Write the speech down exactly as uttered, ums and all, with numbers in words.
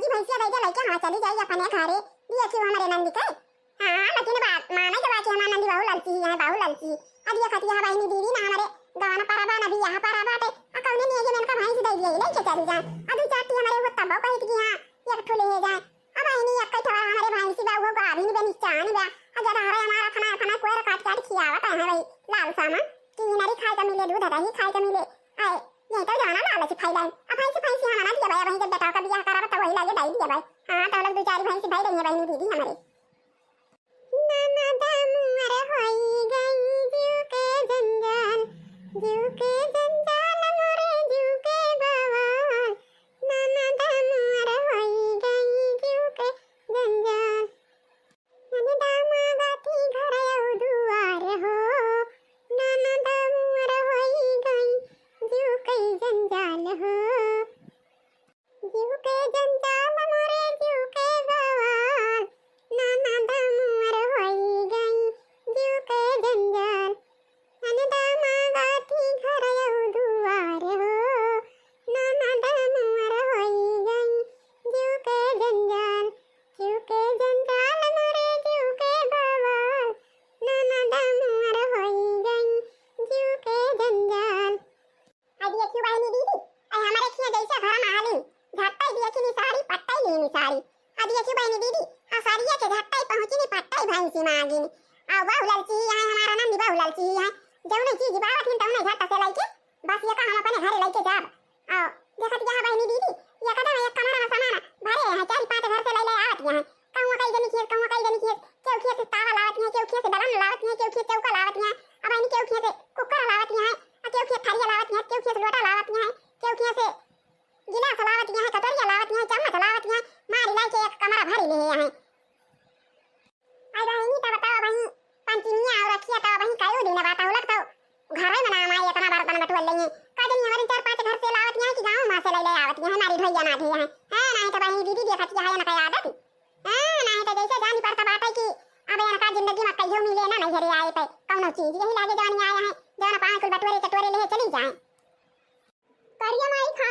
ई भैंसिया दे दे लइके, हाँ, चली जाई अपने घरे। देखियो हमरे नंदी के। हाँ, लेकिन बात माने के बा कि हमार नंदी बहु ललची ही है, बहु ललची। अब ये खतिया बहिनी दीदी ना हमरे गाँव परबा ना बियाह परबा बाटे। आ कौने निये जे इनका भैंस दे दिए, लइके चली जाए। आ दू चार ठी हमरे वो तब्बो कहित कि हाँ, एक ठो ले जाए। अब बहिनी एक ठो हमरे भैंसी बा, वो गाभिन बा, निचान बा। आ जरा हरे हमारा खाना, खाना कोयर काट काट खियावत है भाई लाल सामा। कि इनरी खाए का मिले, दूध दही खाए का मिले। आए, यही तो जाना लालच फैलाए। अब भैंसी, भैंसी हम ना दिया भाई, वहीं जब बेटा का बियाह करावा तो वही लागे दे दिया भाई। हाँ, तो लोग दो चार भैंसी भाई रही है बहिनी दीदी हमरे। ननद मोर होई गई जीव के जंजाल, जीव के जंजाल मोरे जीव के बवाल। ननद मोर होई गई जीव के जंजाल। ननद मागती घर अउ दुआर हो, ननद मोर होई गई जीव के जंजाल हो। जीव के जंजाल मोरे जीव के बवाल, ननद मोर होई गई जीव के जंजाल। ननद मागती घर अउ दुआर हो, ननद मोर होई गई जीव के जंजाल, जीव के जंजाल मोरे जीव के बवाल, ननद मोर होई गई जीव के जंजाल। आ देखियो बहिनी दीदी, आ हमरे खिया जैसे घर में आली, झट्टै देखी निसारी, पट्टै ली निसारी। आ देखियो बहिनी दीदी, आ सारिया के झट्टै पहुँची नी, पट्टै भैंसी मांगी नी। आ बहु ललची है, हमारा नंदी बहु ललची है। जौने चीज बावत हिन तौने झट्ट से लइके, बस ये का हम अपने घरे लइके जाब। आओ, देखत यहाँ बहिनी दीदी, ये कदम एक कमरा में सामान भरे हैं, चार पांच घर से ले ले आवत यहाँ। कहूँ कई जनी खेत, कहूँ कई जनी खेत, केहू खेत से तावा लावत यहाँ, केहू खेत से दलन लावत यहाँ, केहू खेत चौका लावत यहाँ, अब इन्हीं केहू खेत से कुकर लावत यहाँ, आ केहू खेत थरिया लावत यहाँ, केहू खेत से लोटा लावत यहाँ, केहू खेत से गिलास लावत यहाँ, कटोरिया लावत यहाँ, चम्मच लावत यहाँ, मारी लाई के एक कमरा भरी ले यहाँ। आई बहिनी, तब बताओ बहिनी, पंचमिया और रखिया तब बहिनी कई दिन बात हो लगता हो। घर में ना माई इतना बर्तन बटोर लेंगे। का जनी हमारे चार पांच घर से लावत यहाँ कि गाँव में से ले ले आवत यहाँ, हमारी ढोइया ना ढे यहाँ। हाँ, नहीं तो बहिनी दीदी देखत यहाँ ना कई आदत। हाँ, नहीं तो जैसे जानी पड़ता बात है कि अब इनका जिंदगी में कहियो मिले ना नहीं घरे आए पे कौनो चीज, यही लागे जवानी आया है, जवाना पाँच कुल बटोरे चटोरे ले चली जाए। करिया माई खाना